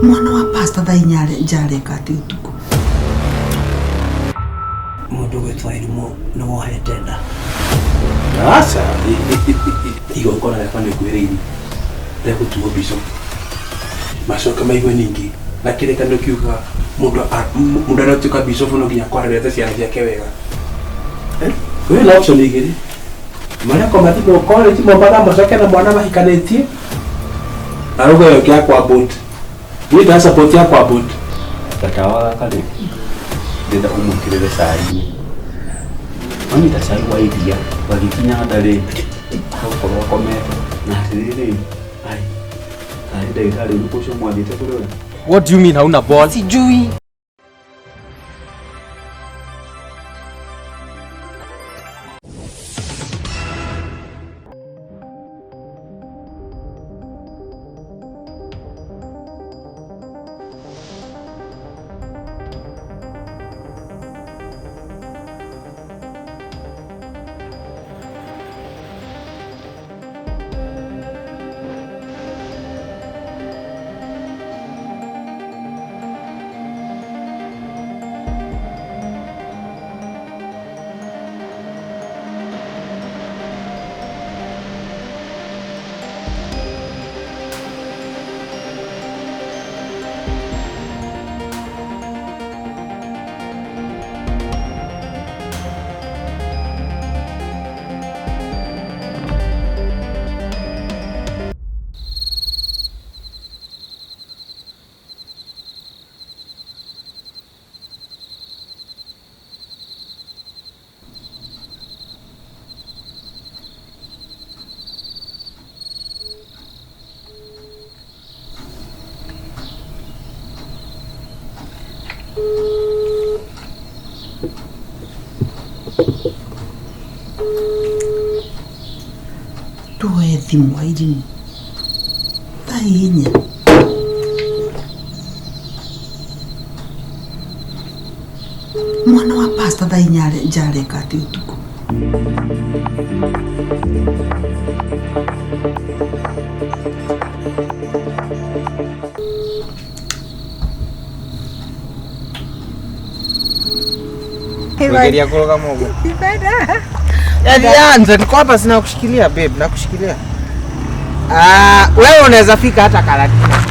Mwana wa pastor thaa inya njareka atĩ ũtukũ. Mũndũ ũgwĩtwo Irimũ nĩ wohete nda. Aca, igongona rĩakwa nĩ ngwĩrĩire rĩa gũtuo bishop. Macoke maigue ningĩ na kĩrĩkanĩro kiugaga mũndũ mũndũ aratuĩka bishop no nginya akorwo arerete ciana ciake wega. Eh? Wĩna option igĩrĩ. Marĩa ko mathimwo college Mombatha macoke na mwana mahikanĩtie na rũgo ĩyo ya kwa boat. Niĩ nda support ya kwa boat. Gatawa gaka rĩ, ndĩrenda ũmwĩkĩrĩre cai-inĩ. Wanyita cai wa iria, gagĩkinya nda rĩ, agũkorwo akomete. Na atĩrĩrĩ, ai, tarĩ ndagĩtarĩ ũrĩkũ ũcio mwathiĩte kũrĩ we? What do you mean hauna ball? Sijui. Tuoe thimũ Airimũ. Thaa inya. Mwana wa pastor thaa inya njareka atĩ ũtukũ. Geria kũrũgama ũguo. Yaani anza niko hapa sina kushikilia babe, nakushikilia. Ah, wewe unaweza fika hata Karatina.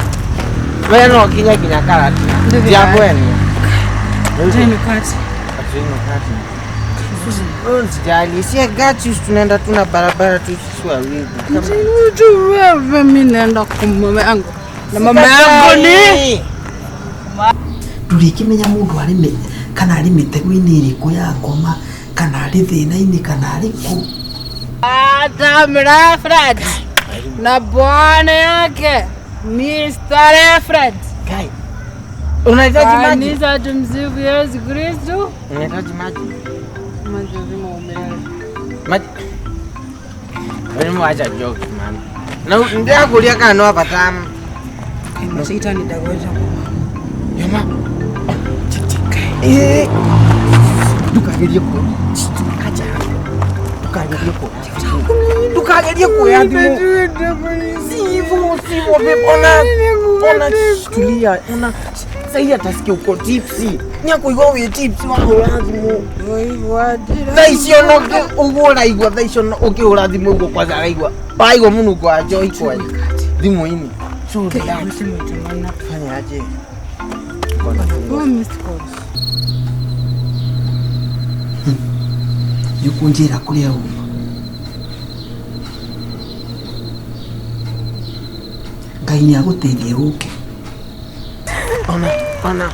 Wewe no kinya kinya Karatina. Ndivyo. Ya kwenu. Kati. Usijali, si I got you, tunaenda tu na barabara tu sisi wawili. Kama- Wewe mimi naenda kwa mama yangu. Na mama yangu ni Ndũrĩkĩmenya mũndũ arĩ kana arĩ mĩtego-inĩ ĩrĩkũ ya ngoma kana arĩ thĩna-inĩ kana arĩ kũ. Adam Fred na bwana yake Mr. Fred. Guy. Unahitaji maji? Kanisa tumsifu Yesu Kristo. Unahitaji maji? Maji lazima umelala. Maji. Wewe mwacha joke man. Na ndio kulia kana no hapa tamu. Shetani dagoja kwa mama. Yoma. Eh. Ndukagerie ku. Acha. Ndukagerie ku. Ndukagerie kuoya thimũ. Sivyo, sivyo babe. Ona, ona tulia, ona. Sasa atasikia uko tipsy. Ni akuigua wĩ tipsy wahũra thimũ. Thaa icio ona ũguo ũraigua thaa icio ona ũkĩhũra thimũ ũguo kwanza araigua. Waigua mũnungo wa njohi kwanza. Thimũ-inĩ. So relax. Fanya aje? Oh, missed calls. Nĩ ũkũnjĩra kũrĩa uma. Ngai nĩ agũteithie ũke. Ona, ona.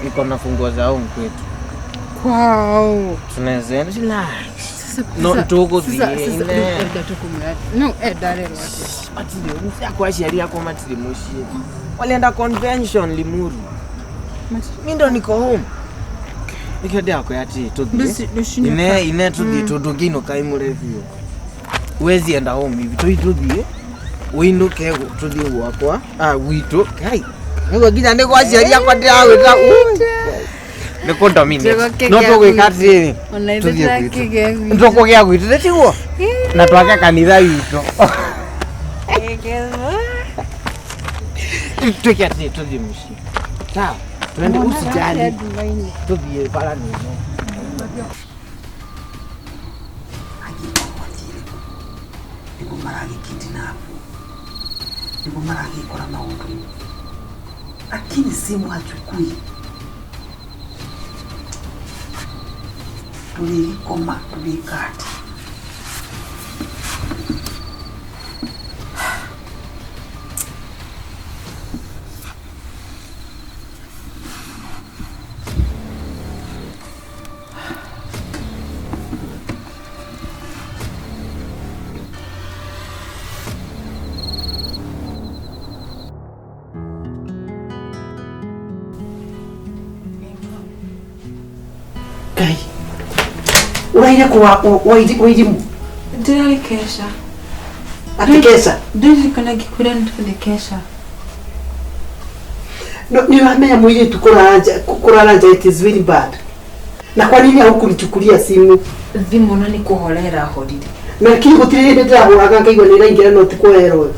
Niko na funguo za home kwetu. Kwao. Tunaweza enda relax. Sasa No, sasa- tũgũthiĩ sasa- sasa- ine. no, enda tukumwĩra. No, enda rero atĩa? Matirĩ akwa aciari akwa matirĩ mũciĩ. Walienda convention Limuru. Mi ndo niko home. Nikio ndĩrakwĩra atĩ tũthiĩ. Ndũci- Ine ine tũthiĩ tondũ ngĩinũka imũre biũ. Huwezi enda home hivi. Tũi tũthiĩ. Ũinũke tũthiĩ gwakwa. Ah, gwitũ. Kai. Nĩguo nginya nĩ gwa aciari akwa ndĩragwĩta. Nĩ kũ dominate. No tũgwĩka atĩrĩrĩ. Ona ithuĩ Tũthiĩ gwitũ. tũrakĩgĩa gwitũ. Tũkũgĩa gwitũ nĩ tiguo? Na twake kanitha witũ. Twĩke atĩrĩ, tũthiĩ mũciĩ. Sawa, twende, usijali. Nduka-inĩ. Tũthiĩ bara nĩno. Angĩkorwo athire kũ nĩguo maragĩkidnap, nĩguo maragĩkora maũndũ, lakini simu hachukui. Tũrĩgĩkoma tũrĩka atĩ? Ngai, ũraire kũ Wairimu? Ndĩrarĩ kesha. Atĩ keca? Ndirikana ngĩkwĩra nĩ tũthiĩ kesha. Nĩ ũramenya mũirĩtu kũrara nja it is very bad. Na kwa nini haukunichukulia simu? Thimũ na nĩ kũhorera horire. Na kii gũtirĩ hĩndĩ ndĩrahũraga ngaigua nĩ ĩraingĩra no ti kũherwo.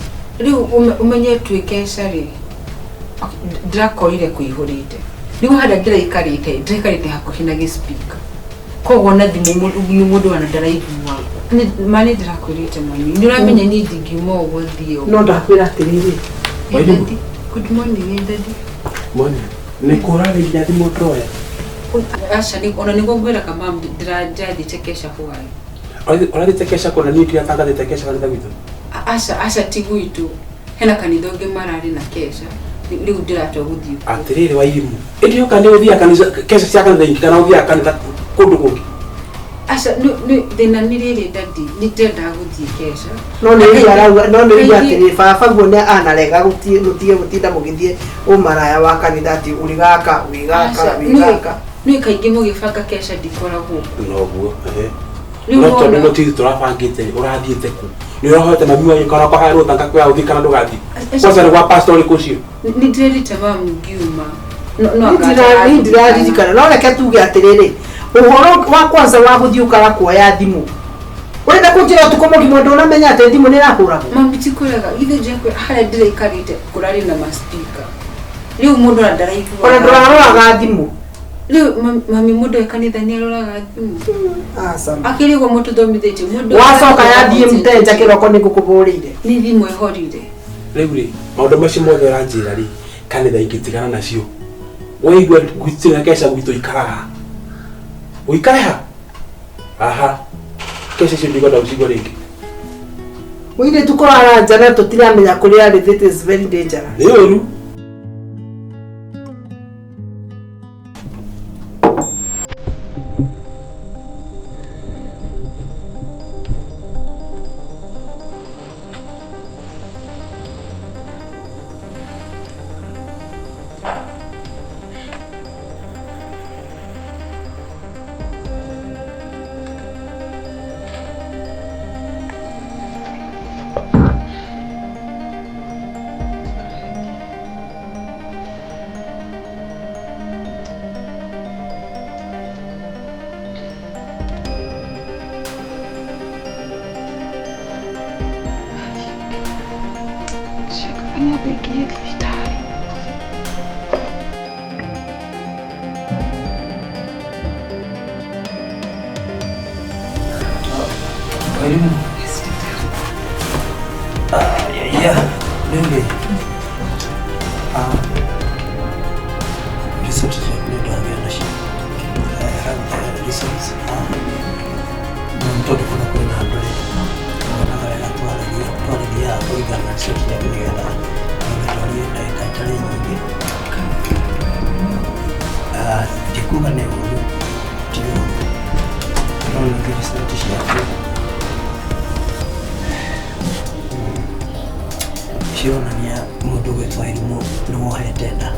Rĩu ũmenye twĩ kesha rĩ, ndĩrakorire kũihũrĩte. Rĩu harĩa ndĩraikarĩte hakuhĩ na gĩspika. Koguo na thimũ nĩ mũndũ ona ndaraigua. Ma nĩ ndĩrakwĩrĩte mami. Nĩ ũramenya niĩ ndingiuma ũguo thiĩ ũguo. No ndakwĩra atĩrĩrĩ, Hey, daddy. Good morning, hey, daddy. Moni, nĩ kũrarĩ nginya thimũ ndoya. Aca, ona nĩguo ngwĩraga mam ndĩrathiĩte kesha hwaĩ. Ũrathiĩte kesha kũna niĩ ndiratangathĩte kesha kanitha gwitũ. Aca, aca ti gwitũ. Hena kanitha ũngĩ mararĩ na kesha. Rĩu ndĩratua gũthiĩ kuo. Atĩrĩrĩ Wairimu, ĩndĩ yoka nĩ ũthiaga kanitha kesha cia kanitha ingĩ kana ũthiaga kanitha kũndũ kũngĩ? Aca, thĩna nĩ rĩrĩ daddy, nĩ ndĩrendaga gũthiĩ kesha. No nĩ ũiguaga arauga, no nĩ ũiguaga Kaingĩ- atĩrĩ, baba guo nĩ anarega mũtige gũtinda mũgĩthiĩ ũmaraya wa kanitha atĩ ũrĩ gaka, wĩ gaka, Aca, wĩ gaka. nĩ kaingĩ mũgĩbanga kesha ndikoragwo kuo. Noguo, ehe. Rĩu No tondũ wona- no tithi tũrabangĩte rĩ, ũrathiĩte kũ? Nĩ ũrahoete mami wanyu kana ũkahoya rũtha ngakwĩra ũthiĩ kana ndũgathiĩ? Kwanza nĩ gwa pastor ũrĩkũ ũcio? Nĩ ndĩrerĩte mam ngiuma. No Niĩ ndiraririkana, no reke tuge atĩrĩrĩ, ũhoro wa kwanza wa gũthiĩ ũkaga kuoya thimũ, ũrenda kũnjĩra ũtukũ mũgima ndũnamenya atĩ thimũ nĩ ĩrahũragwo? Mami ti kũrega, githĩ njekwĩra harĩa ndĩraikarĩte kũrarĩ na maspika. Rĩu mũndũ ona ndaraigua. Ona ndũraroraga thimũ. Rĩu mami mũndũ e kanitha nĩ aroraga thimũ. Aca. Akĩrĩ ũguo mũtũthomithĩtie mũndũ. Wacoka yathiĩ mtenja kĩroko nĩ ngũkũbũrĩire. Nĩ thimũ ĩhorire. Rĩu rĩ, maũndũ macio mothe ũranjĩra rĩ, kanitha ingĩtigana nacio. Waigua gũtirĩ na kesha gwitũ ikaraga. Ũikare ha? Aha. Kesha icio ndikwenda gũcigua rĩngĩ. Mũirĩtu kũrara nja na tũtiramenya kũrĩa arĩ, that is very dangerous. Nĩ ũru. Nĩ nginya thibitarĩ. Wairimu. Yes, daktari. Yeah, rĩu rĩ, results ciaku nĩ ndagĩa nacio. Health results, na nĩ tondũ kũna kwĩna andũ rĩ, nyonaga wega twarĩrie haha kũringana na results ciaku nĩgetha twarie ndagĩka itarĩ nyingĩ. Ndikuga nĩ ũru, ti ũru, no ningĩ results ciaku cironania mũndũ ũgwĩtwo Wairimu nĩ wohete nda.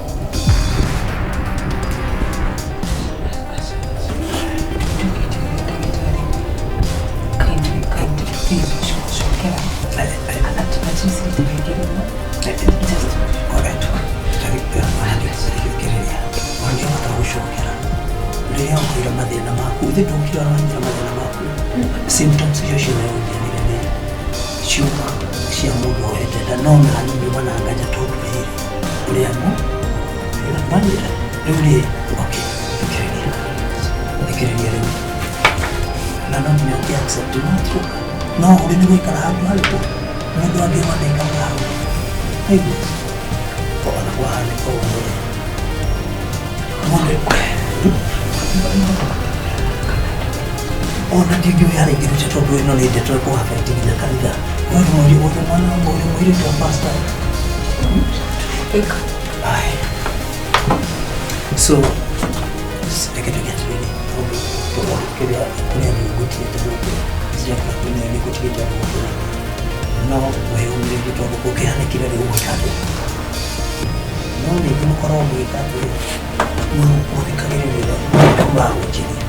Kindly, kindly, please, cokera. At least ndĩrĩngĩrĩma. Just Alright. Thikĩrĩria, ona nĩũhota gũcokera rĩrĩa ũkwĩra mathĩna maku, ithe ndũkire ũranjĩra mathĩna maku, symptoms icio ciothe ũnjĩrire nĩ ciuma cia mũndũ wohete nda, no nani nyuma na nganja tondũ rĩrĩ Rĩu rĩ, okay, thikĩrĩria. Thikĩrĩria rĩu. Na no nginya ũkĩ accept no tuoka. No ũrĩ nĩ gũikara handũ harĩkũ? Mũndũ angĩona ndaikaraga hau. Aigua? Ona kwahanĩka ũguo rĩ. Mũndũ ona ndingĩũĩ harĩa ingĩruta tondũ ĩno nĩ ndeto ĩkũ-affect nginya kanitha. We nĩ mũirĩtu mwana mũirĩtu wa pastor. Ĩka. Aye. So, reke tuge atĩrĩrĩ, tondũ tondũ kĩrĩa kũrĩa nĩ ngũtigĩte gũkũ, ciakũra kwĩna nĩ ngũtigĩte gũkũ, no wĩyũmĩrĩrie tondũ kũngĩhanĩkire rĩ ũgwĩka atĩa? No ningĩ mũkorwo mũgĩka atĩrĩ, mũthikagĩrĩria ũrĩa mũrahunjĩria.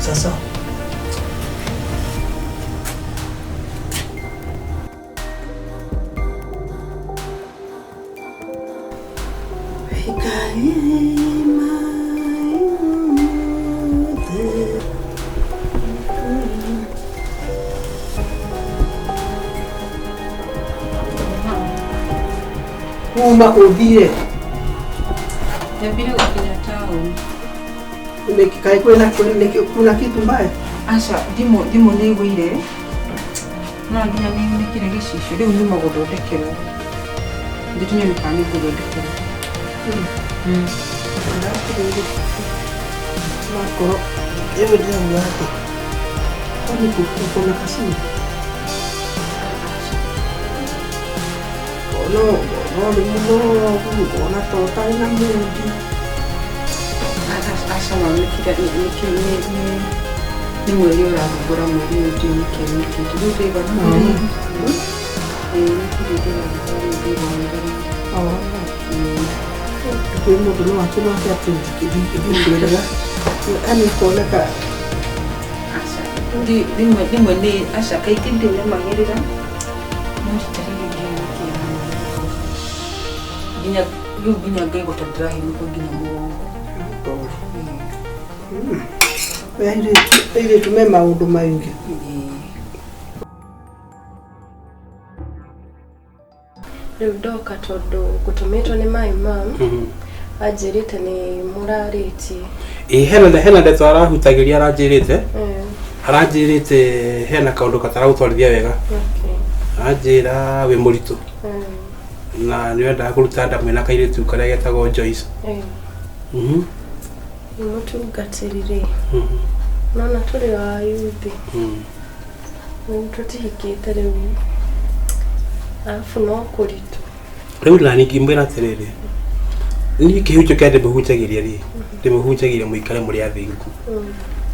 Sasa Kuma ũthire Nyambire gũkinya taũni. kaĩ kwĩna kuna kitu mbaya? Aca, thimũ thimũ nĩ ĩgũire. No nginya nĩ yunĩkire gĩcicio. Rĩu nyuma gũthondekerwo. Ndĩ nyone kana nĩ ngũthondekerwo. Makorwo ĩyo ndĩrauga atĩ kwani kuna kasini no no nĩ mũnogu ngona ta ũtarĩ na mundi. Aca ma nĩkĩrĩa nĩ mweri ũrahumbũra mweri ũyũ ndiũĩ nĩkĩ wĩkĩte. Rĩu ndĩraigua nĩ mweri. Ĩĩ nĩkĩrĩa ndĩraigua rĩu ndĩraigua wega rĩu. Kwĩ mũndũ no akiuga atĩ ndikwĩraga yani kuoneka. Aca rĩmwe rĩmwe nĩ aca kaingĩ ndĩnemagĩrĩra no rita rĩrĩ ndiũĩ nĩkĩ nginya rĩu nginya ngaigua ta ndĩrahenũka nginya mũgongo. Airĩtu me maũndũ maingĩ. Rĩu ndoka tondũ ngũtũmĩtwo nĩ my mom anjĩrĩte nĩ mũrarĩtie. Ĩ hena hena ndeto arahutagĩria aranjĩrĩte aranjĩrĩte hena kaũndũ kataragũtwarithia wega. Okay. Aranjĩra wĩ mũritũ na nĩ wendaga kũruta nda mwĩna kairĩtu karĩa getagwo Joyce. Nĩ mũtungatĩri rĩ, nona tũrĩ a yuthi rĩu tũtihikĩte rĩu arabu no kũritũ. Rĩu na ningĩ mwĩra atĩrĩrĩ, niĩ kĩhunjio kĩrĩa ndĩmũhunjagĩria rĩ, ndĩmũhunjagĩria mũikare mũrĩ athingu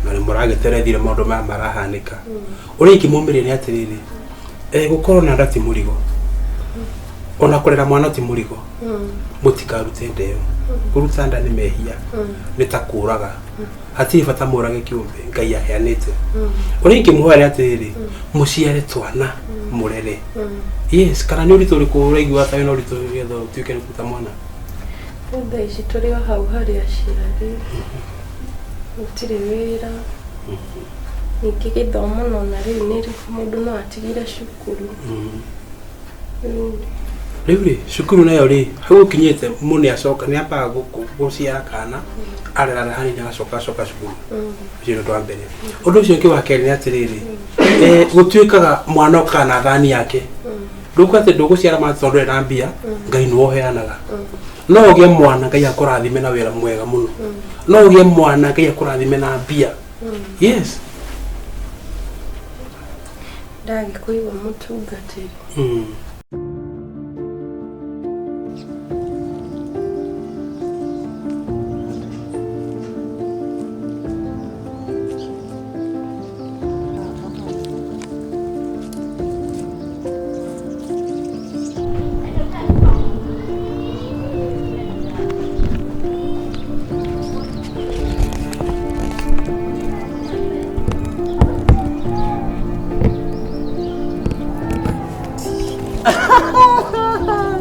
na nĩ mũragĩterethire maũndũ maya marahanĩka. Ũrĩa ingĩmũmĩrĩria nĩ atĩrĩrĩ, gũkorwo na nda ti mũrigo, ona kũrera mwana ti mũrigo, mũtikarute nda ĩyo. Kũruta nda nĩ mehia, nĩ ta kũraga, hatirĩ bata mũrage kĩũmbe Ngai aheanĩte. Ũrĩa ingĩmũhoya nĩ atĩrĩrĩ, mũciare twana mũrere. Yes, kana nĩ ũritũ ũrĩkũ ũraigua ta wĩna ũritũ getha ũtuĩke nĩ kũruta mwana? Rĩu thaa ici tũrĩ o hau harĩ aciari, gũtirĩ wĩra, ningĩ gĩthomo nona rĩu nĩ mũndũ no atigire cukuru. Rĩu rĩ, cukuru nayo rĩ, hau ũkinyĩte mũndũ nĩ acoka nĩ ambaga gũciara kana arerara hanini agacoka acoka cukuru. Ũcio nĩ ũndũ wa mbere. Ũndũ ũcio ũngĩ wa kerĩ nĩ atĩrĩrĩ, gũtuĩkaga mwana okaga na thani yake. Ndũkuga atĩ ndũgũciara mwana tondũ ndũrĩ na mbia, Ngai nĩwe ũheanaga. No ũgĩe mwana Ngai akũrathime na wĩra mwega mũno. No ũgĩe mwana Ngai akũrathime na mbia. Yes. Ndagĩkũigua mũtungatĩri.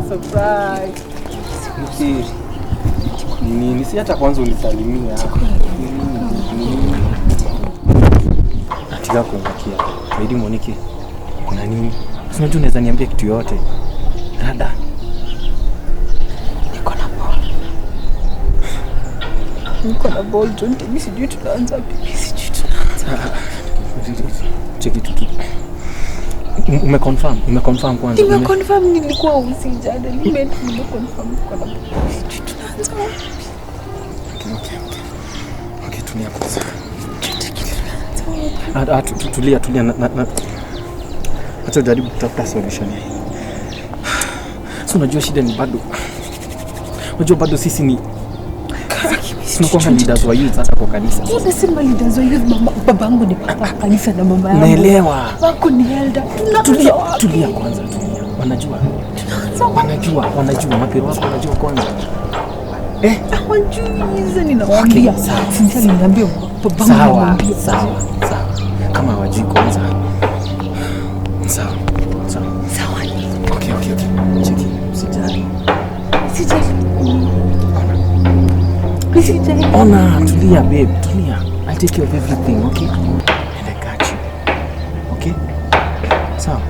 Surprise. Ni nini? Si hata kwanza unisalimia. Atiga kuangukia. Lady Monike, kuna nini? Si unajua unaweza niambia kitu yote. Dada. Niko na Paul. Niko na ball joint, mimi sijui tunaanza vipi, sijui tunaanza. Cheki tu. Umeconfirm, umeconfirm kwanza. Nimeconfirm nilikuwa usijana, nimeconfirm niko na ball. Sijui tunaanza wapi. Okay. Okay, tulia kwanza. Tulia, tulia na. Acha ujaribu kutafuta solution hii. So unajua shida ni bado. Unajua bado sisi ni tunakuwa leaders wa youth hata kwa kanisa. Unasema leaders wa youth, babangu ni papa kanisa na mama yangu. Naelewa. Wako ni elder. Tulia, tulia kwanza, tulia. Wanajua. Wanajua mapero wako wanajua kwanza. Hawajui hizo ninawaambia. Okay, sawa. Since niliambia babangu sawa, sawa, sawa. Kama hawajui kwanza. Sawa. Sawa. Sawa. Okay. Cheki, usijali. Usijali. Ona, tulia babe, tulia. I'll take care of everything, okay? And I got you. Okay? Sawa.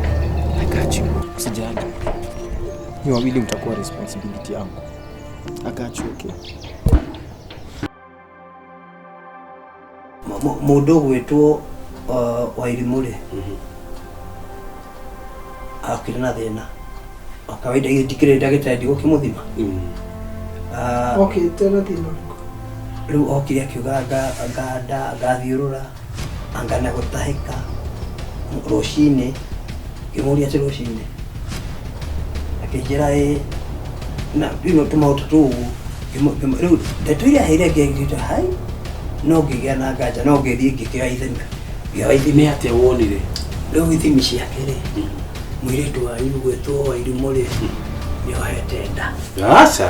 I got you. Usijali. Ni wawili mtakuwa responsibility yangu. I got you, okay? Mundu gwitwo Wairimu ri akire na thina kawaida ndikire ndagitari ndigũkĩmũthima. Okĩte na thĩna rĩu okire akiuga anga ngathiũrũra anga na gũtahĩka rũcinĩ ngĩmũria atĩ rũcinĩ akĩnjĩra ĩ na ino tũmaũndũ tũu rĩu ndeto iria aheire ngĩte hai no ngĩgĩa na nganja no ngĩthiĩ ngĩkĩoya ithimi ngĩoya ithimi nĩ atĩa wonire rĩu ithimi ciake rĩ mũirĩtu wanyu gwĩtwo Wairimu rĩ nĩohete nda. Aca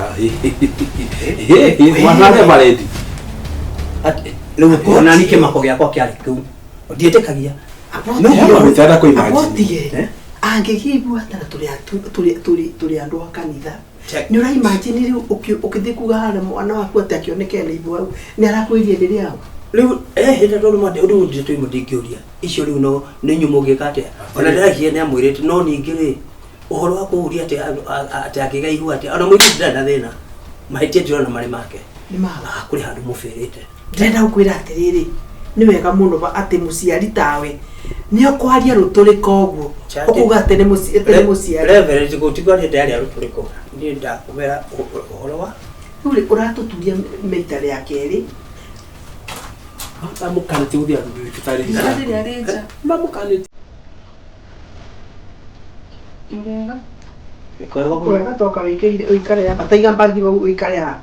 mwana Reverend rĩu kuona nĩ kĩmako gĩakwa kĩarĩ kĩu ndiĩtĩkagia Abotige angĩkĩigua atĩ na tũrĩ andũ a kanitha nĩ ũraimagine rĩu ũkĩthiĩ kuga harĩa mwana waku atĩ akĩoneke na ibu hau nĩ arakwĩria nĩ rĩao rĩu hĩndĩ tondũ rĩu ndeto imwe ndingĩũria icio rĩu no nĩ inyuĩ mũngĩka atĩa ona ndĩraigire nĩ amwĩrĩte no ningĩ rĩ ũhoro wa kũũria atĩ atĩ akĩgĩa ihu atĩa ona mũirĩtu ndarĩ na thĩna mahĩtia ndĩrona marĩ make nĩ mao kũrĩ handũ mũbĩrĩte. Ndĩrenda gũkwĩra atĩrĩrĩ nĩ wega mũno atĩ mũciari tawe nĩ ũkwaria rũtũrĩko ũguo ũkuga atĩ nĩ mũciari Reverend gũtigwa nĩ ndaria rũtũrĩko niĩ ndakũmera ũhoro wa rĩu rĩ ũratũturia meita rĩa kerĩ mamũkanĩtie gũthiĩ thibitarĩ mamũkanĩtie wega toka wĩikare ũikare haha taiga mbagi hau ũikare haha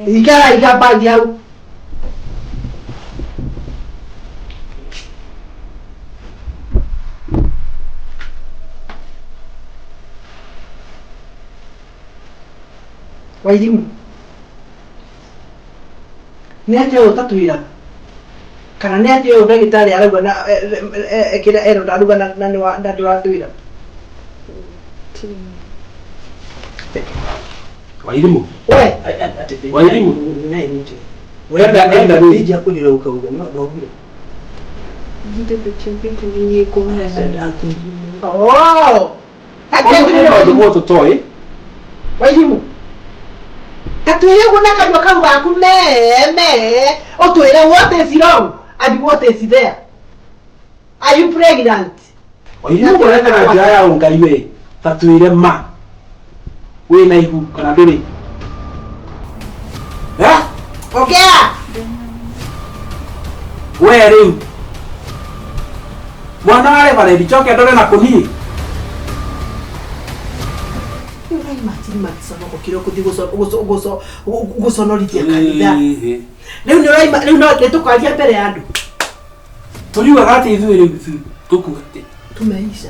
ikara iga mbagi hau Wairimu nĩ atĩa ũyũ ũtatwĩraga kana nĩ atĩa ũyũ ndagĩtarĩ arauga na kĩrĩa erwo ndaruga na ndũratwĩra Wairimu we Wairimu enda kũnyira ũkauga no ndogire oh maũndũ tũtoĩ Wairimu tatwĩre ũguo na kanua kau gaku me ũtwĩre what is wrong and what is there. Are you pregnant? Wairimu kũreka na njĩra ya ũngai we tatwĩre ma wĩna ihu kana ndũrĩ ongea we rĩu mwana wa Reverend njoke ndore na kũniĩ ũraimagine makiconoko kĩrĩa ũkũthiĩ gũconorithia kanitha rĩu nĩ ũraima rĩu no nĩtũkaria mbere ya andũ tũriugaga atĩ ithuĩ rĩu tũkuga atĩ tumeisha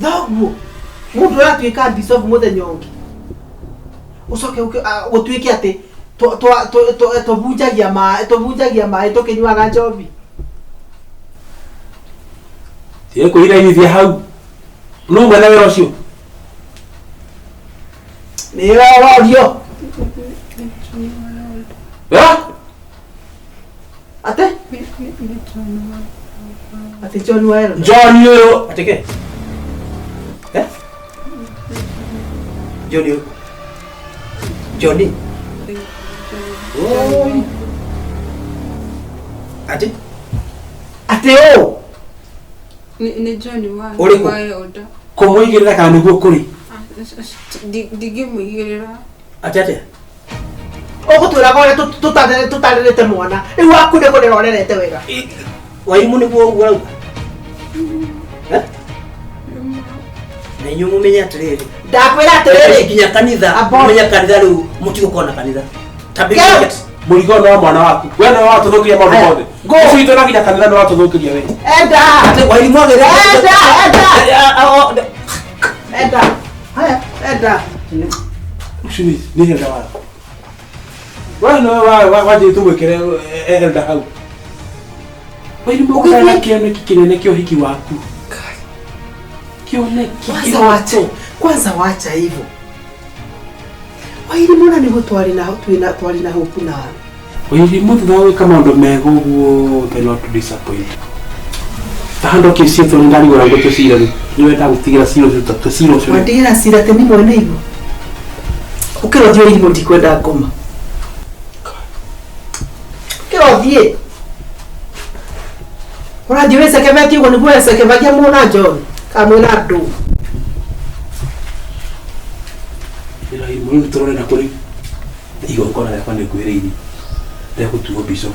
thoguo mũndũ ũratuĩka bishop mũthenya ũngĩ ũcoke gũtuĩke atĩ tũbunjagia maĩ tũkĩnyuaga njobi tiĩkwĩirainithia hau nũ mwene wĩra ũcio nĩwe ũrorio atĩ atĩ John Waero John ũyũ atĩ kĩ Johnny ũyũ Johnny Oi. Ati Atĩ ũ? Nĩ John wa Ũrĩkũ? wa Elda. Kũmũigĩrĩra kana nĩguo kũrĩ? Ndingĩmũigĩrĩra. Ati atia? Ũgũtwĩraga ũrĩa tũtarerete mwana. Rĩu waku nĩ kũrera ũrerete wega. Wairimu nĩguo ũguo arauga? Eh? Na inyuĩ mũmenye atĩrĩrĩ. Ndakwĩra atĩrĩrĩ. Nginya kanitha, Abort. mũmenye kanitha rĩu mũtigũkorwo na kanitha. Ta Get out. Mũrigo nĩ wa mwana waku. We nĩwe watũthũkĩria maũndũ Aya, mothe. go. Ũcio witũ na nginya kanitha nĩ watũthũkĩria we. Enda. Atĩ Wairimu agĩrĩire. Enda, enda. Enda. Haya, enda. Ũcio nĩ Elda waku. We nĩwe wanjĩrĩte tũmwĩkĩre Elda hau. Wairimu ũgĩthiĩ na kĩoneki kĩnene kĩa ũhiki waku. Kĩoneki Kwanza wacha. Kwanza wacha hivyo. Wairimu na nĩguo twarĩ na twĩna twarĩ na hope nawe. Wairimu thutha wa gwĩka maũndũ mega ũguo the not to disappoint. Ta handũ kĩciĩtwo nĩ ndarigwo na tũcira rĩ. Nĩ wenda gũtigĩra cira ũcio tũcira ũcio. Wandigĩra cira atĩ nĩ mwene igũ. Ũkĩra ũthiĩ Wairimu ndikwenda ngoma. Ũkĩra ũthiĩ. Ũrathiĩ wĩcekebetie ũguo nĩguo wecekebagia mwĩna John kana mwĩna andũ. Wairimu rĩu tũrore na kũrĩ igongona rĩakwa nĩ ngwĩrĩirie rĩa gũtuo bishop.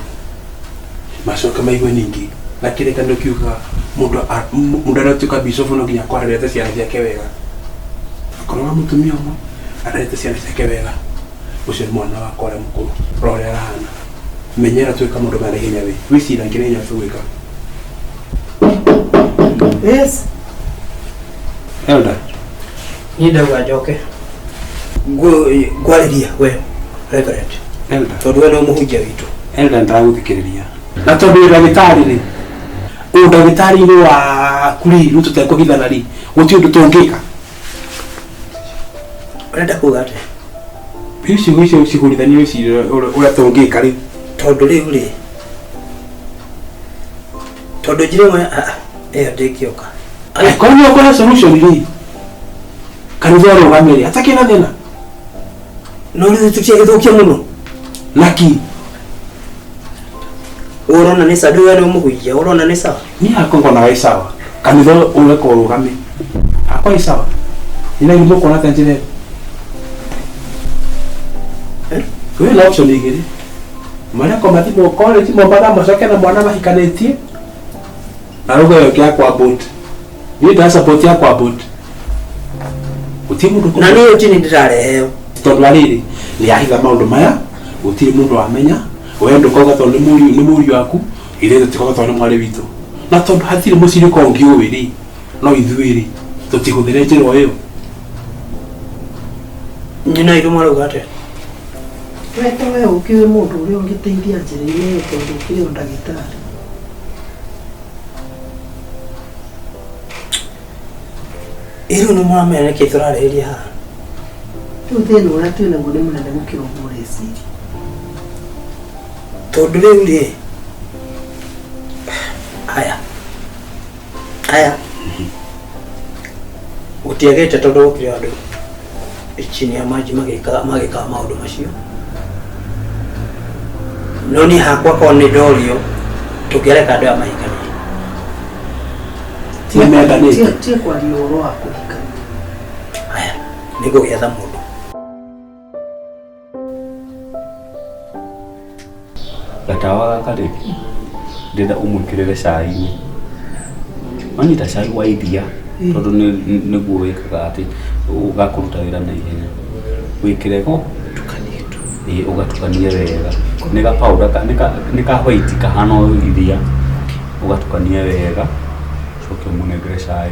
Macoke maigue ningĩ na kĩrĩkanĩro kiugaga mũndũ mũndũ aratuĩka bishop no nginya akorwo arerete ciana ciake wega. Akorwo wa mũtumia ũmwe arerete ciana ciake wega. Ũcio nĩ mwana wakwa ũrĩa mũkũrũ. Rora ũrĩa arahana. Menyera twĩka maũndũ maya na ihenya we. Wĩciragie na ihenya tũgwĩka. Yes. Elda. Niĩ ndauga njoke. Ngwarĩria we Reverend. Elda. Tondũ we nĩ mũhunjia witũ. Elda ndagũthikĩrĩria. Na tondũ wĩ ndagĩtarĩ rĩ, ũndagĩtarĩ-inĩ waku rĩ, rĩu tũtekũhithana rĩ, gũtirĩ ũndũ tũngĩka. Ũrenda kuga atĩa? Rĩu ciugo icio cihũrithanie wĩcirie ũrĩa tũngĩka rĩu. Tondũ rĩu rĩ, tondũ njĩra ĩmwe ĩyo ndĩngĩũka. Angĩkorwo nĩ ũkũhe solution rĩ, kanitha ũrũgamĩre, hatakĩrĩ na thĩna. No rĩu tũtiagĩthũkia mũno. Naki? Ũrona nĩ sawa, we nĩ mũhunjia, ũrona nĩ sawa? Niĩ hakwa ngonaga ĩ sawa. Kanitha ũreka ũrũgame. Hakwa ĩ sawa. Nĩ na mũkuona ta njĩra ĩyo. Kwĩ na option igĩrĩ. Mareko mathiĩ college Mombatha macoke na mwana mahikanĩtie. Na rũgo ĩyo kĩa kwa boat. Niĩ nda support ya kwa boat. Gũtirĩ mũndũ Na niĩ ũtini ndĩrareheo. Tondũ wa rĩrĩ, nĩ yahitha maũndũ maya, gũtirĩ mũndũ wamenya, we ndũkauga tondũ nĩ mũriũ waku, ithuĩ tũtikauga tondũ nĩ mwarĩ witũ. Na tondũ hatirĩ mũcirika ũngĩ ũĩ rĩ, no ithuĩ rĩ, tũtihũthĩre njĩra o ĩyo. Nyina ithu marauga atĩa? We to we ũkĩũĩ mũndũ ũrĩa ũngĩteithia njĩra-inĩ ĩyo tondũ ũkĩrĩ o ndagĩtarĩ. Ĩ rĩu nĩ mũramenya nĩkĩ tũrarĩrĩria haha? Rĩu thĩna ũrĩa twĩ naguo nĩ mũnene gũkĩra ũguo ũreciria. Tondũ rĩu rĩ, aya aya gũtiagĩte tondũ gũkĩrĩ andũ chini ya maji magĩkaga maũndũ macio. No niĩ hakwa korwo nĩ ndorio tũngĩareka andũ aya mahikanie. Nĩmendanĩte. Tiga kwaria ũhoro wa kũhikania. Aya, nĩngũgĩetha mũndũ. Gatawa gaka rĩ, ndĩrenda ũmwĩkĩrĩre cai-inĩ. Wanyita cai wa iria, tondũ nĩguo wĩkaga atĩ ũgakũruta wĩra na ihenya. Wĩkĩre go, ĩĩ ũgatukanie wega. Nĩ ga powder nĩ ka white kahana o iria. Ũgatukanie wega, ũcoke ũmũnengere cai.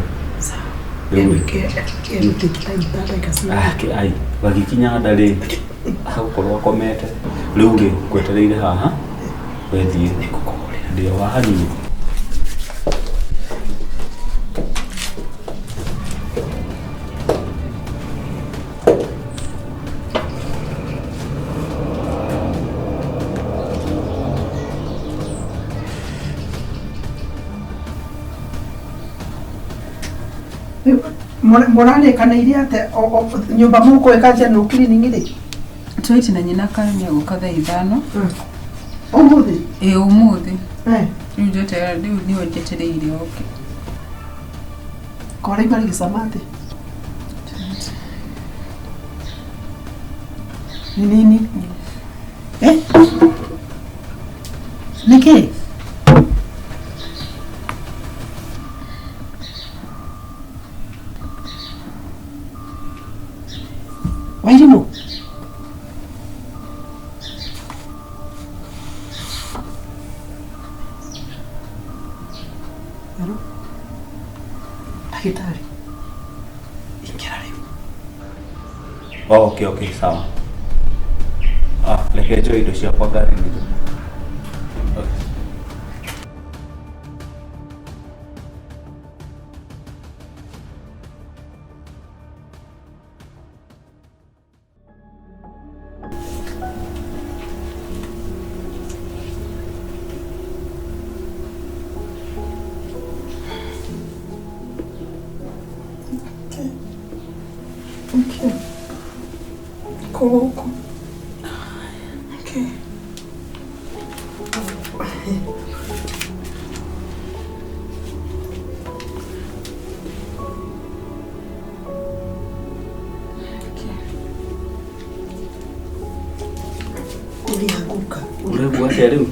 Ai, gagĩkinya nda rĩ, hagũkorwo akomete. Rĩu rĩ, ngwetereire haha, wethiĩ. Ndĩ o haha niĩ. Mũrarĩkanĩire atĩa nyũmba mũgwĩka general cleaning rĩ? Twaiti na nyina kana nĩ egũka thaa ithano. Ũmũthĩ? Ĩĩ ũmũthĩ. Rĩu njeterera rĩu nĩwe njetereire oke. Kora ibari gĩcama atĩa? Ni nini? Eh? Nĩkĩ? Wairimũ? Hello? Ndagĩtarĩ, ingĩra rĩu. Oh, okay, okay, sawa. Ah, reke njoe indo ciakwa ngari-inĩ. Okay. Okay. Koko. Okay. Ulianguka. Ũraigua atĩa rĩu?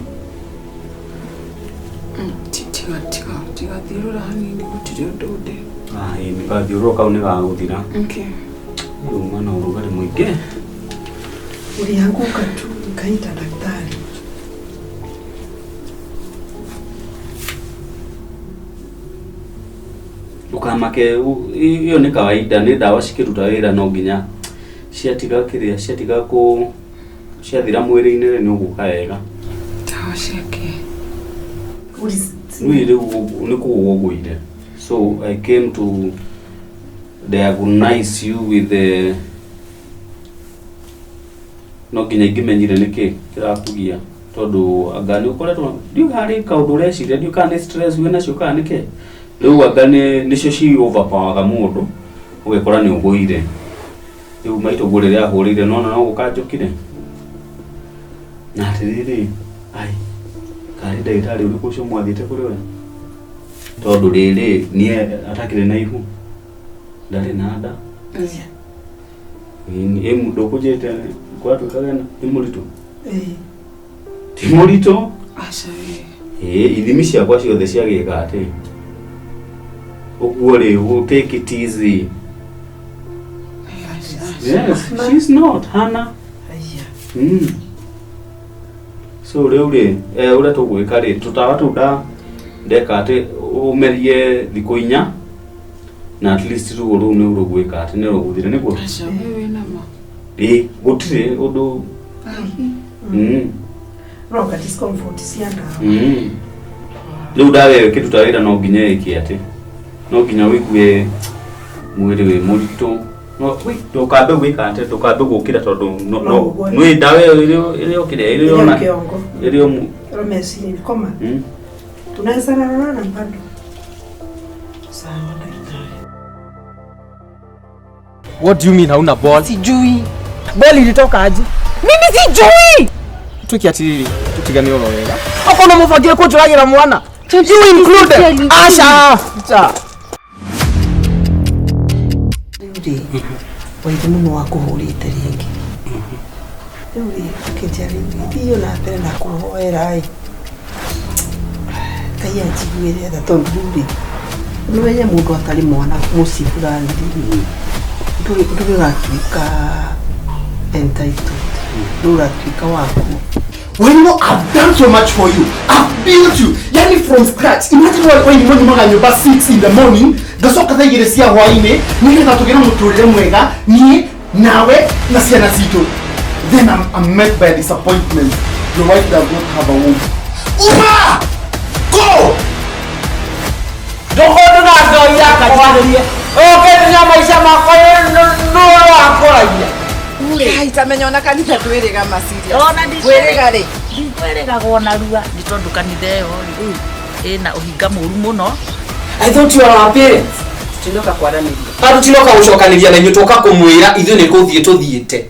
Tiga tiga tiga thiũrũra hanini gũtirĩ ũndũ ndĩ. Ah, ĩĩ nĩ gathiũrũrũka kau nĩ gagũthira. Okay. Uma na ũrugarĩ mũingĩ. Ulianguka tu nikaita daktari. Ndũkamake, ĩyo nĩ kawaida, nĩ ndawa cikĩruta wĩra no nginya ciatiga kĩrĩa, ciatiga kũ ciathira mwĩrĩ-inĩ rĩ nĩ ũgũka wega. Ndawa ciake. Niĩ rĩu nĩ kũgũa ũgũire. So I came to diagnose you with the no nginya ingĩmenyire nĩkĩ kĩrakũgia tondũ anga nĩ ũkoretwo ndiũĩ harĩ kaũndũ ũreciria ndiũĩ kana nĩ stress wĩ nacio kana nĩkĩ rĩu anga nĩ nĩcio ci overpower mũndũ ũgekora nĩ ũgũire rĩu maitũ rĩrĩa ahũrĩire nona no gũka njũkire na atĩrĩrĩ ai karĩ ndagĩtarĩ ũrĩkũ ũcio mwathiĩte kũrĩ we tondũ rĩrĩ niĩ atakĩrĩ na ihu ndarĩ na nda ndũkũnjĩte gwatuĩkaga nĩ mũritũ ti mũritũ Aca wee. ĩĩ ithimi ciakwa ciothe ciagĩka atĩ ũguo rĩ we'll take it easy. Yes, she's not Hannah. So rĩu rĩ ũrĩa tũgwĩka rĩ tũtawa tũu ndeka atĩ ũmerie thikũ inya na at least ruo rũu nĩ rũgwĩka atĩ nĩ rũgũthira nĩguo Aca wee wĩna ma. ĩĩ gũtirĩ ũndũ. Roka discomfort cia ndawa. Rĩu ndawa ĩyo ĩkĩruta wĩra no nginya ĩke atĩ no nginya ũigue mwĩrĩ wĩ mũritũ no ndũkambe gwĩka atĩ ndũkambe gũkĩra tondũ No ũgwe. nĩ ndawa ĩyo ĩrĩ o kĩrĩa ĩrĩ Ĩrĩ ona kĩongo. ĩrĩ o Ĩrĩ meciria koma. Tunaweza lalana bado. Sawa daktari. What do you mean hauna ball? Sijui. Ball ilitoka aje? Mimi sijui. Tuki atiriri, tutigane oro wega. Okorwo mũbangire kũnjũragĩra mwana. You included. Asha. Acha. Rĩu rĩ Wairimu nĩ wakũhũrĩte rĩngĩ. Rĩu rĩ ũkĩnjĩra rĩu thiĩ na mbere na kũhoera ĩ Ngai anjiguĩre tha tondũ rĩu rĩ nĩmenye mũndũ atarĩ mwana mũciĩ fulani rĩ ndũrĩ ũratuĩka entitled ndũrĩ ũratuĩka waku. Wairimu, I've done so much for you. I've built you. Yani from scratch. Imagine Wairimu nyumaga nyũmba 6 in the morning, ngacoka thaa igĩrĩ cia hwaĩ-inĩ, nĩgetha tũgĩe na mũtũrĩre mwega, niĩ, nawe, na ciana citũ. Then I'm met by disappointment. Your wife does not have a womb. Uma! Go! Ndũkũndũ na ndoi yakatwarĩrie. Ũkĩte na maica makwa nũ wakũragia. Itamenya ona kanitha ndwĩrĩga maciria. Ona Kwĩrĩga rĩ. Ndikwĩrĩgagwo narua nĩ tondũ kanitha ĩyo rĩ ĩna ũhinga mũru mũno. I thought you are our parents. Tũtinoka kwaranĩria. Tũtinoka gũcokanĩria na inyuĩ tũka kũmwĩra ithuĩ nĩ kũthiĩ tũthiĩte.